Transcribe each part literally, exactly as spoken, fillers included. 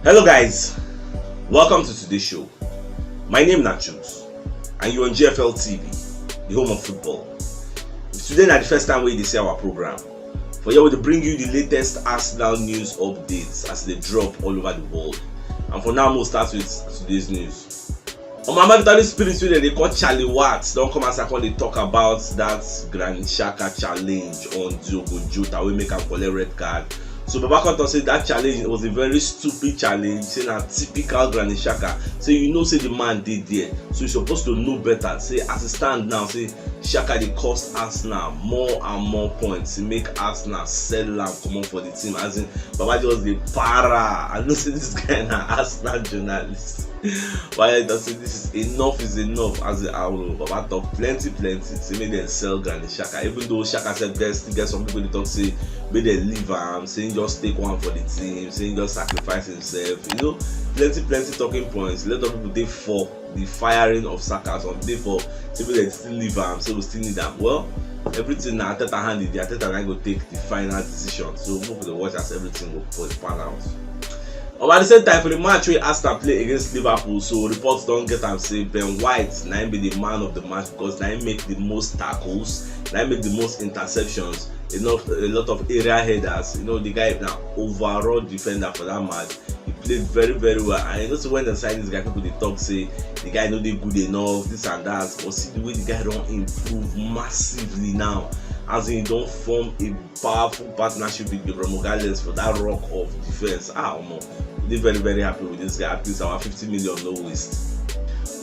Hello guys, welcome to today's show. My name na Chuks and you on G F L T V, the home of football. If today na the first time wey you dey see our program, for here we dey bring you the latest Arsenal news updates as e dey drop all over the world. And for now, we'll start with today's news. Omo, Mandatory Spirit wey dem dey call Charlie Watts don come outside come dey talk about that Granit Xhaka challenge on Diogo Jota wey make am collect red card. So Baba come talk say that challenge was a very stupid challenge, say na typical Granit Xhaka. Say you know say the man dey there, so you suppose to know better. Say as e stand now, say Xhaka dey cost Arsenal more and more points, e make Arsenal sell am comot for the team. As in, Baba just dey para. I know say this guy na Arsenal journalist. Why I don say this is enough is enough. As in, I will Baba talk plenty plenty say make dem sell Granit Xhaka, even though Xhaka sef get, still get some people dey talk say make dem leave am, say he just take one for the team, say he just sacrifice himself. You know, plenty plenty talking points. A lot of people dey for the firing of Xhaka, some dey for say make dem still leave am, say we still need am. Well, everything na Arteta hand e dey. Arteta na go take the final decision, so make we dey watch as everything go pan out. But at the same time, for the match wey Arsenal play against Liverpool, so reports don get am say Ben White na im be the man of the match because na im make the most tackles, na im make the most interceptions, enough a lot of area headers. You know, the guy na overall defender for that match. He played very very well, and you know say when dem sign this guy, people dey talk say the guy no dey good enough, this and that. But see the way the guy don improve massively now, as in he don form a powerful partnership with Gabriel Magalhaes for that rock of defense. Ah, omo, we dey very very happy with this guy. At least our fifty million no waste.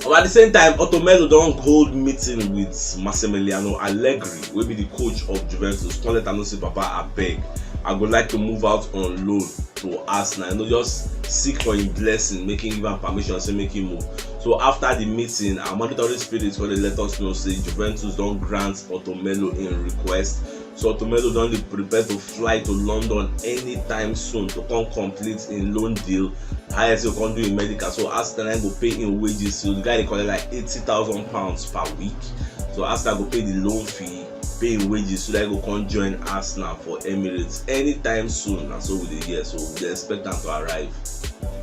But at the same time, Arthur Melo don hold meeting with Massimiliano Allegri, wey be the coach of Juventus. Come let am know say, Papa, abeg, I go like to move out on loan to Arsenal. You know, just seek for him blessing, make him give am permission, say make him move. So after the meeting, our Mandatory Spirit come dey let us know say Juventus don grant Arthur Melo im request. So Arthur Melo don dey prepare to fly to London anytime soon to come complete im loan deal. Highest he go come do im medical. So Arsenal na go pay im wages. So the guy dey collect like eighty thousand pounds per week. So Arsenal go pay the loan fee, pay im wages, so that he go come join Arsenal for Emirates anytime soon. Na so we dey hear. So we dey expect am to arrive.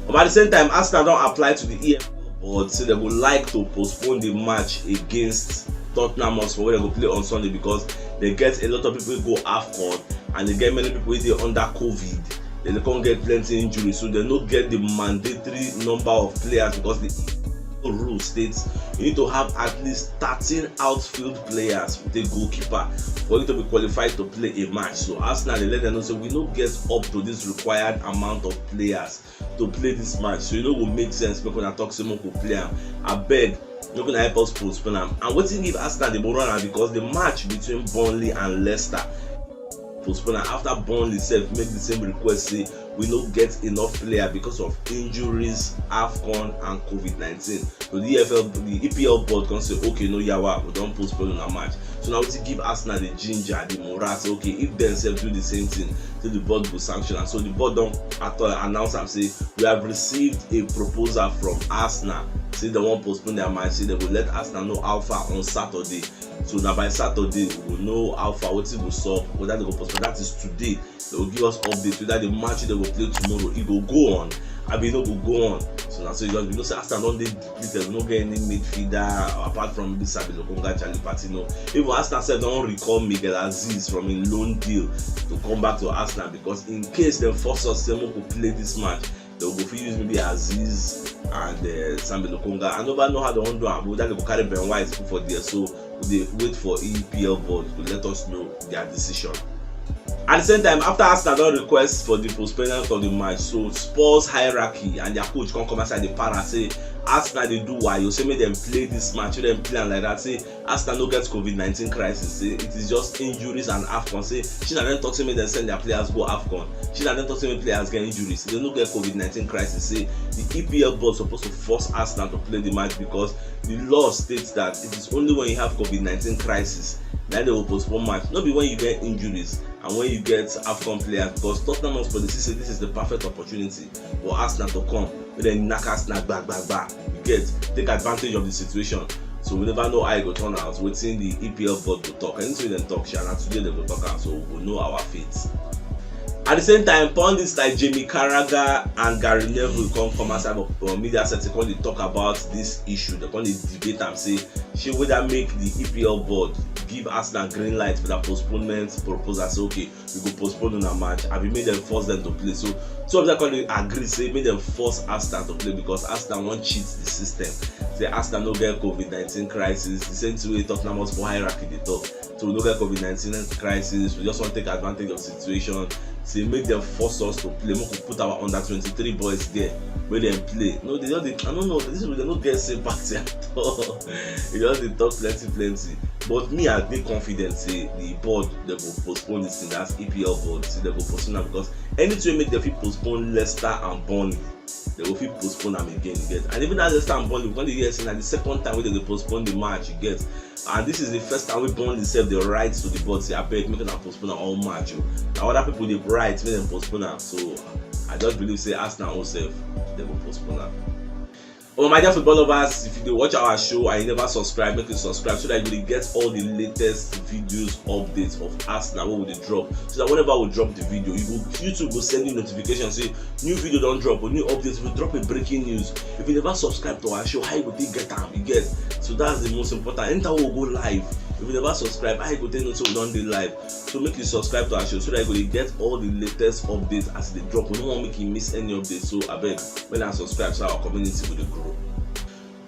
But at the same time, Arsenal don apply to the E F L board say dem go like to postpone the match against Tottenham Hotspur wey dem go play on Sunday because dem get a lot of people wey go AFCON and dem get many people wey dey under COVID. Dem dey come get plenty injury, so dem no get the mandatory number of players because the rule states you need to have at least thirteen outfield players with a goalkeeper for you to be qualified to play a match. So Arsenal dey let dem know say we no get up to this required amount of players to play this match, so e no go make sense make una talk say make we play am. Abeg, make una help us postpone am. And wetin give Arsenal the morale na because the match between Burnley and Leicester postpone am after Burnley sef make the same request say we no get enough player because of injuries, AFCON and COVID nineteen. So the E F L, the E P L board come say, okay, no yawa, we don postpone una match. So na wetin give Arsenal the ginger, the morale, say okay, if dem sef do the same thing, say the board go sanction am. So the board don at all announce am say we have received a proposal from Arsenal, say dem wan postpone their match, say dem go let Arsenal know how far on Saturday. So na by Saturday we go know how far, wetin go sup, whether dem go postpone. That is today. Dem go give us update whether the match wey dem go play tomorrow, e go go on abi e no go go on. So na so e just be. You know say Arsenal don dey depleted. We no get any midfielder apart from maybe Sambi Lokonga, Charlie Patino. Even Arsenal sef don recall Miguel Azeez from im loan deal to come back to Arsenal because in case dem force us say make we play this match, dem go fit use maybe Azeez and uh, Sambi Lokonga. I never know how dem wan do am, but dem go carry Ben White put for there. So we dey wait for E P L board to let us know their decision. At the same time, after Arsenal don request for the postponement of the match, so Spurs hierarchy and their coach come come outside dey para say Arsenal dey do wayo, say make dem play this match, make dem play am like that. Say Arsenal no get COVID nineteen crisis, say it is just injuries and AFCON. Say shey na dem talk say make dem send their players go AFCON, shey na dem talk say make players get injuries, say dem no get COVID nineteen crisis. Say the E P L board suppose to force Arsenal to play the match because the law states that it is only when you have COVID nineteen crisis na dem go postpone match, no be when you get injuries and when you get AFCON players, because Tottenham Hotspur dey see say this is the perfect opportunity for Arsenal to come, make dem knack Arsenal gba gba gba. You get, take advantage of the situation. So we never know how e go turn out, wetin the E P L board go talk. Anything wey dem talk sha, na today dem go talk am, so we go know our fate. At the same time, pundits like Jamie Carragher and Gary Neville come come outside of uh, media set to come dey talk about this issue. They come dey debate am say she whether make the E P L board give Arsenal green light for that postponement proposal. Say okay, we go postpone una match. I be make them force them to play. So some of them come dey agree say make them force Arsenal to play because Arsenal wan cheat the system. Say Arsenal no get COVID nineteen crisis. The same thing wey Tottenham Hotspur hierarchy dey talk. So we no get COVID nineteen crisis. We just wan take advantage of situation. Say make them force us to play. Make we put our under twenty-three boys there wey dem play. No, they just dey, I don't know. This people, they no get sympathy at all. They just dey talk plenty plenty. But me, I dey confident say the board, they go postpone this thing. That's E P L board. Say they go postpone am because anything wey make them fit postpone Leicester and Burnley, they go fit postpone am again, you get. And even that Leicester and Burnley, we come dey hear say na the second time wey they dey postpone the match, you get. And this is the first time wey Burnley sef dey write to the board say abeg make una postpone our own match o. Na other people dey write make dem postpone am. So I just believe say Arsenal own sef, they go postpone am. Oh my dear football lovers, if you dey watch our show and you never subscribe, make you subscribe so that you dey get all the latest videos, updates of Arsenal wey we dey drop. So that whenever we drop the video, you go, YouTube go send you notification say new video don drop or new updates. If we drop a breaking news, if you never subscribe to our show, how you go take get am? You get? So that's the most important. Anytime we go live, if you never subscribe, how you go take know say we don dey live? So make you subscribe to our show so that you go dey get all the latest updates as e dey drop. We no wan make you miss any update. So abeg, make una subscribe so our community go dey grow.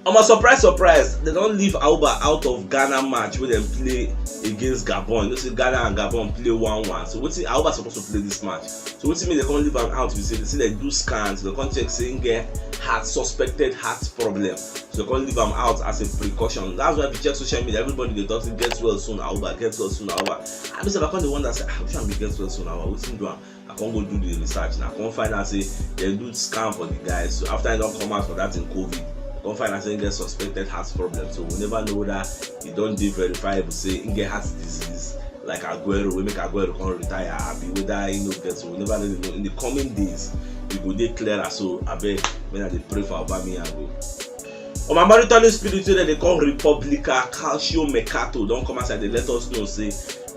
Omo, surprise, surprise, they don leave Auba out of Ghana match wey dem play against Gabon. You know say Ghana and Gabon play one one. So wetin, Auba suppose to play this match. So wetin make they come leave am out be say they say they do scans, they come check say him get heart, suspected heart problem. So they come leave am out as a precaution. That's why if you check social media, everybody dey talk say get well soon, Auba, get well soon, Auba. I mean, I come dey wonder say, ah, which one be get well soon, Auba? Wetin do am? I come go do the research now. I come find out say they do scan for the guy. So after he don come out for that in COVID, I come find out say he get suspected heart problem. So we never know whether he don dey verifiable say he get heart disease like Aguero, wey make Aguero come retire, abi whether he no get. So we never really know. In the coming days, e go dey clearer. So abeg, make una dey pray for Aubameyang o. On my monitoring spirit wey dem dey call Republica, Calcio Mercato don come outside dey let us know say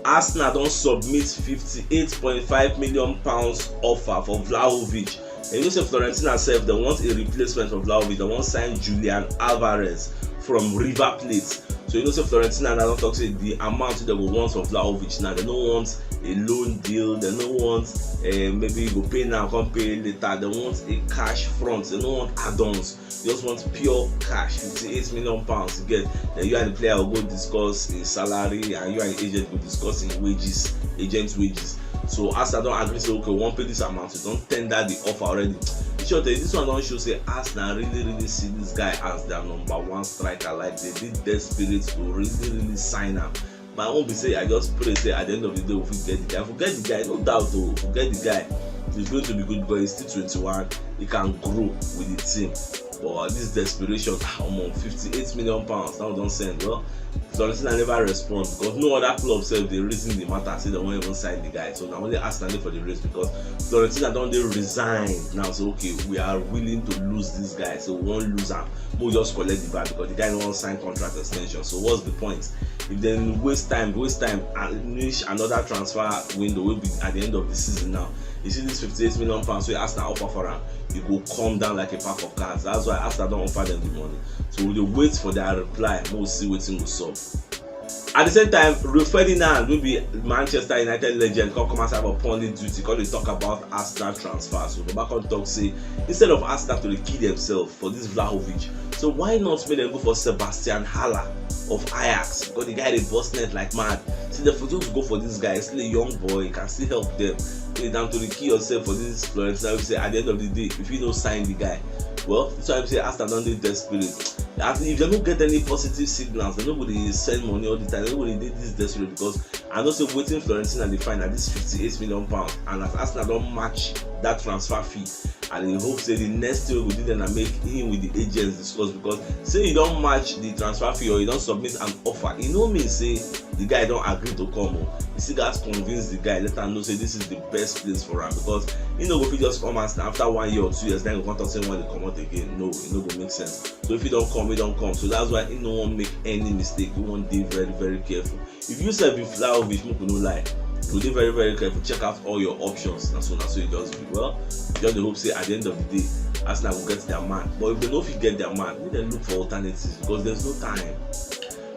Arsenal don submit fifty-eight point five million pounds offer for Vlahovic. And you know say Fiorentina sef, dem want a replacement for Vlahovic. Dem wan sign Julian Alvarez from River Plate. So you know say Fiorentina now don talk say the amount dem go want for Vlahovic now, dem no want a loan deal. Dem no want, eh, maybe you go pay now, come pay later. Dem want a cash front. Dem no want add-ons. Just want pure cash, fifty-eight million pounds. You get? Then you and the player will go discuss his salary, and you and the agent will discuss his wages, agent's wages. So Arsenal don agree say, okay, we wan pay this amount. We don tender the offer already. In short, eh, this one don show say Arsenal really, really see this guy as their number one striker. Like, they dey desperate to really, really sign am. My own be say I just pray say at the end of the day we fit get the guy. If we get the guy, no doubt o, if we get the guy, he's going to be good because he's still twenty-one. He can grow with the team. But this desperation, ah, omo, fifty-eight million pounds now don send. Well, Fiorentina never respond because no other club sef dey reason the matter, say dem wan even sign the guy. So na only Arsenal dey for the race because Fiorentina don dey resigned now. So okay, we are willing to lose this guy, so we wan lose am. Make we just collect the bag because the guy no wan sign contract extension. So what's the point? If dem waste time, waste time and reach another transfer window wey be at the end of the season now, you see this fifty-eight million pounds wey Arsenal offer for am, e go come down like a pack of cards. That's why Arsenal don offer them the money. So we dey wait for their reply. Make we see wetin go sup. At the same time, Rio Ferdinand, wey be Manchester United legend, come come outside for pundit duty, come dey talk about Arsenal transfer. So Baba come talk say instead of Arsenal to dey kill themselves for this Vlahovic, so why not make dem go for Sebastian Haller of Ajax? Because the guy dey burst net like mad. Say dem for just go for this guy, still a young boy, he can still help them. Say down to dey kill yourself for this Fiorentina. We say at the end of the day, if you no sign the guy, well, that's why we say Arsenal don dey desperate. As if dem no get any positive signals, dem no go dey send money all the time. Dem no go dey dey this desperate because I know say wetin Fiorentina dey find na this fifty-eight million pounds, and as Arsenal don match that transfer fee, I dey hope say the next thing wey go do dem na make him with the agents discuss, because say you don match the transfer fee or you don submit an offer, e no mean say the guy don agree to come o. You still gats convince the guy, let am know say this is the best place for am, because he no go fit just come and after one year or two years, then go come talk say he wan dey comot again. No, e no go make sense. So if he don come, he don come. So that's why he no wan make any mistake. He wan dey very, very careful. If you sef be Vlahovic, make we no lie, So dey very very careful, check out all your options. Na so na so e just be. Well, just dey hope say at the end of the day, Arsenal go get their man, but if dem no fit get their man, make dem look for alternatives because there's no time.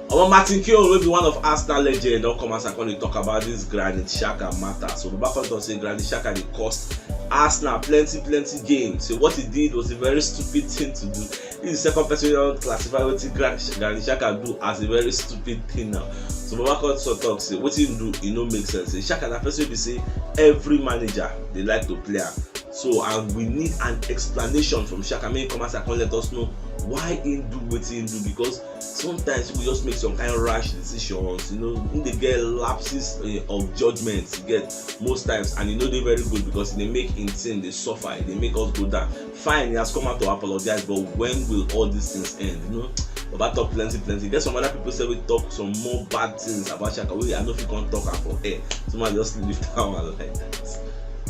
Omo, Martin Keown, wey be one of Arsenal legend, don come outside come dey talk about this Granit Xhaka matter. So Baba come talk say Granit Xhaka dey cost Arsenal plenty plenty games. Say what he did was a very stupid thing to do. This is the second person wey don classify wetin Granit Xhaka do as a very stupid thing now. So Baba come talk say wetin he do, e no make sense. Say Xhaka na person wey be say every manager dey like to play am. So and we need an explanation from Xhaka, make he come outside come let us know why he do wetin he do, because sometimes people just make some kind rash decisions. You know, he dey get lapses eh, of judgment, you get, most times, and e no dey very good because e dey make him team dey suffer, e dey make us go down. Fine, he has come out to apologize, but when will all these things end? You know, Baba talk plenty plenty. Get some other people say we talk some more bad things about Xhaka wey I no fit come talk am for air. So I just leave that one like that.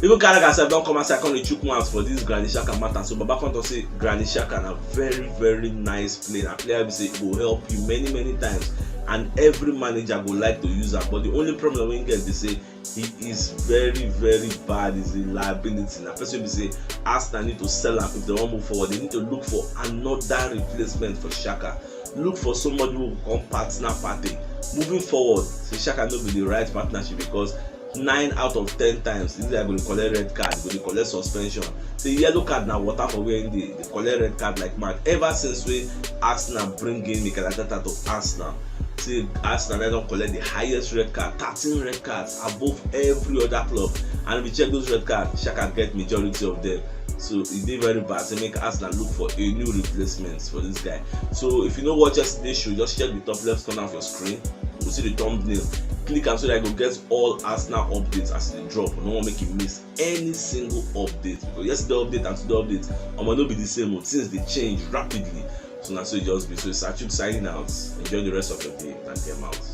Even Carragher sef don come outside come dey chook mouth for this Granit Xhaka matter. So Baba come talk say Granit Xhaka na very very nice player, na player be say go help you many many times, and every manager go like to use am. But the only problem wey he get be say he is very very bad, is a liability. Na person be say Arsenal need to sell am if they wan move forward. They need to look for another replacement for Xhaka. Look for somebody who go come partner party. Moving forward, say Xhaka no be the right partnership because nine out of ten times this guy go dey collect red card, go dey collect suspension. Say yellow card na water for where he dey, dey collect red card like mad. Ever since wey Arsenal bring in Mikel Arteta to Arsenal, say Arsenal na don collect the highest red card, thirteen red cards above every other club. And if you check those red cards, Xhaka get majority of them. So e dey very bad. Say make Arsenal look for a new replacement for this guy. So if you no watch yesterday show, just check the top left corner of your screen. You see the thumbnail. Click am so that you go get all Arsenal updates as e dey drop. You no wan make you miss any single update because yesterday update and today update, omo, no be the same o. Things dey change rapidly. So na so e just be. So it's Achuk signing out. Enjoy the rest of your day and get out.